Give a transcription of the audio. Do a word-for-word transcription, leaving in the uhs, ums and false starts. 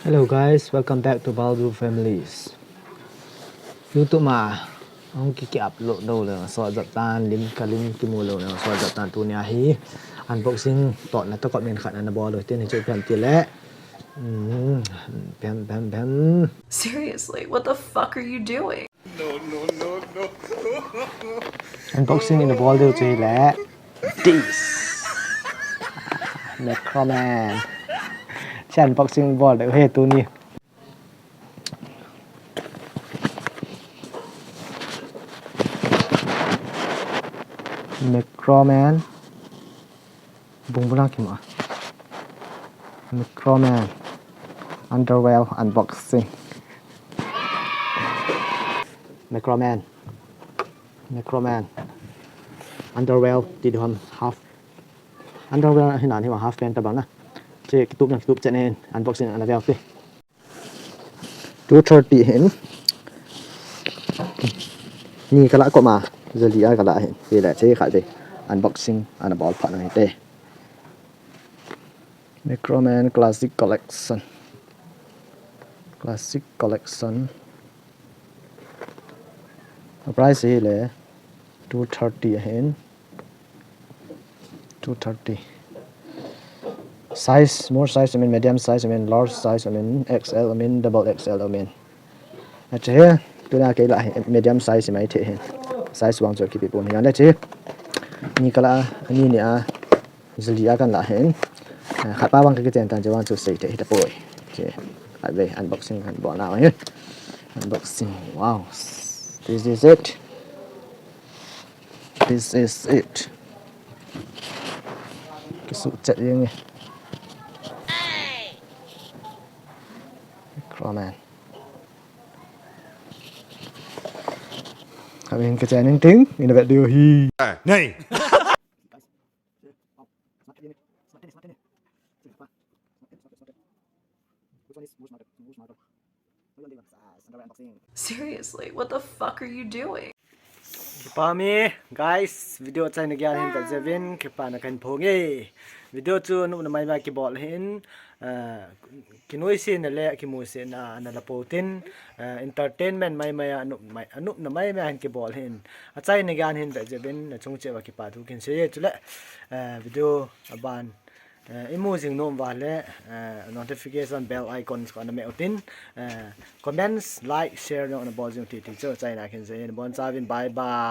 Hello guys, welcome back to Baldu Families. YouTube ma hung ki ki upload lou le, so jat tan lim ka lim kimu lou le, so jat tan tunia hi unboxing toh na to comment khat na bol lou tin hi chu pem ti le. Mm, pem, pem, pem. Seriously, what the fuck are you doing? Unboxing in a bol deu chu hi le. This. Macroman. Cha unboxing bol deu hi tuni. Macroman. Bung bulang kima. Macroman. Underwear unboxing. Macroman. Macroman. Underwear, ti diham half. Underwear hi nan hi half pant tabang na. Che kitup na kitup chen in unboxing ana vel te. Two thirty hin. Ni kala koma. Jali a kala hin. Hi le che khat ve. Unboxing ana bol pha na te. Macroman Classic Collection. Classic Collection. A price hi le two thirty ahin. Two thirty. Size, small size, I mean, medium size, I mean, large size, I mean, X L, I mean, double X L, I mean. Ache he, tuna kei la hi, medium size mai the hin. Size wang chu kipi pon hi. Ache he. Ni kala, ni ni a. Jali a kan la hin. Ah, khat pa bang ka kichen tan che wang chu sei te hi ta poi. Che. Khat ve unboxing kan bol na hin. Unboxing. Wow. This is it. This is it. Kisu chat yang ni. Macroman. Kami hin kichen ting ting. Ina vet deu hi. Nei. Seriously, what the fuck are you doing? Kipa mi, guys, video chai na gyan hin ta jevin, kipa na kan phong e. Video chu nu na mai ma kibol hin, ah, kinoi si na le, kimu si na, na la po tin, ah, entertainment mai mai a, nu mai, anu na mai mai hin kibol hin. A chai na gyan hin ta jevin, na chung che wa kipa thu kin se ye chu le, ah, video aban. Eh, imu jing nom uva le, eh, notification bell icon ko na me utin, eh, comments, like, share no na bol jing ti ti chu chai na kin se bon chavin bye bye.